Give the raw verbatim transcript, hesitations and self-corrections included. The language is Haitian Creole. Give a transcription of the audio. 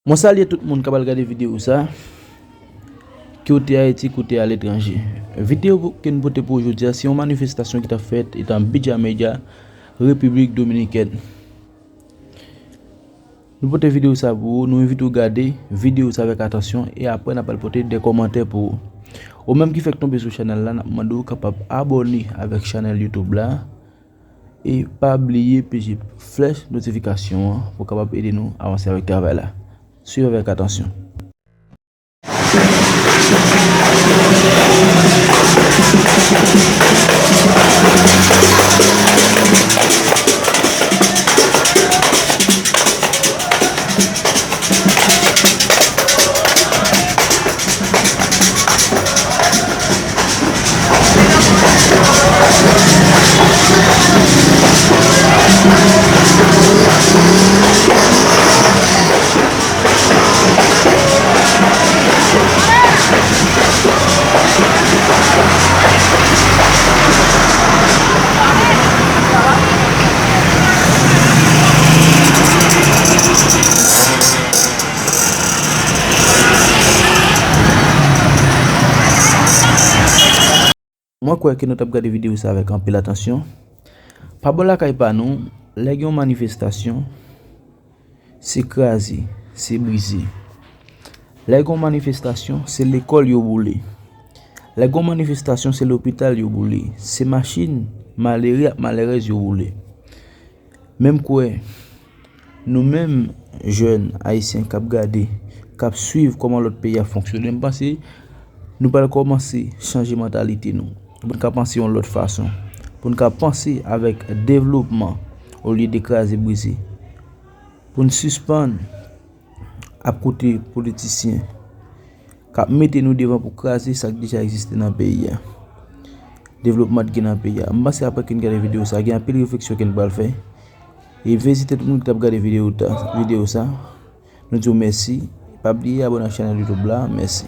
Mwen salye tout moun k ap al gade videyo sa, ke w te Ayiti, ke w te aletranje. Videyo ke n pote pou w jodi a, se yon manifestasyon ki t ap fèt etan Bidja Media, Repiblik Dominikèn. Nou pote videyo sa pou ou, nou envite w gade videyo sa avèk atansyon e apre n ap al pote de kòmantè pou ou. Ou menm ki fèk tonbe sou chanèl la, n ap mande w kapab abòne avèk chanèl YouTube la. E pa bliye peze flèch notifikasyon an pou w kapab ede nou avanse avèk travay la. Swiv avèk atansyon. Mwen kwè ke nou t ap gade videyo sa avèk anpil atansyon. Pa bò lakay pa nou, lè gen yon manifestasyon, se kraze, se brize. Lè gen yon manifestasyon, se lekòl yo boule. Lè gen yon manifestasyon, se lopital yo boule. Se machin malere ak malerèz yo boule. Men m kwè, nou menm jèn ayisyen k ap gade, k ap swiv kòman lòt peyi ap fonksyone, m panse nou pral kòmanse chanje mantalite nou, pou n ka panse yon lòt fason, pou n ka panse avèk devlopman olye de kraze brize, pou n sispann ap koute politisyen k ap mete nou devan pou kraze sa k deja egziste nan peyi a. Devlopman ki gen nan peyi a. M panse apre ke n gade videyo sa, gen anpil refleksyon ke n pral fè. E vizite tout moun ki t ap gade videyo ta, videyo sa. Nou di w mèsi. Pa bliye abòne ak chanèl YouTube la. Mèsi.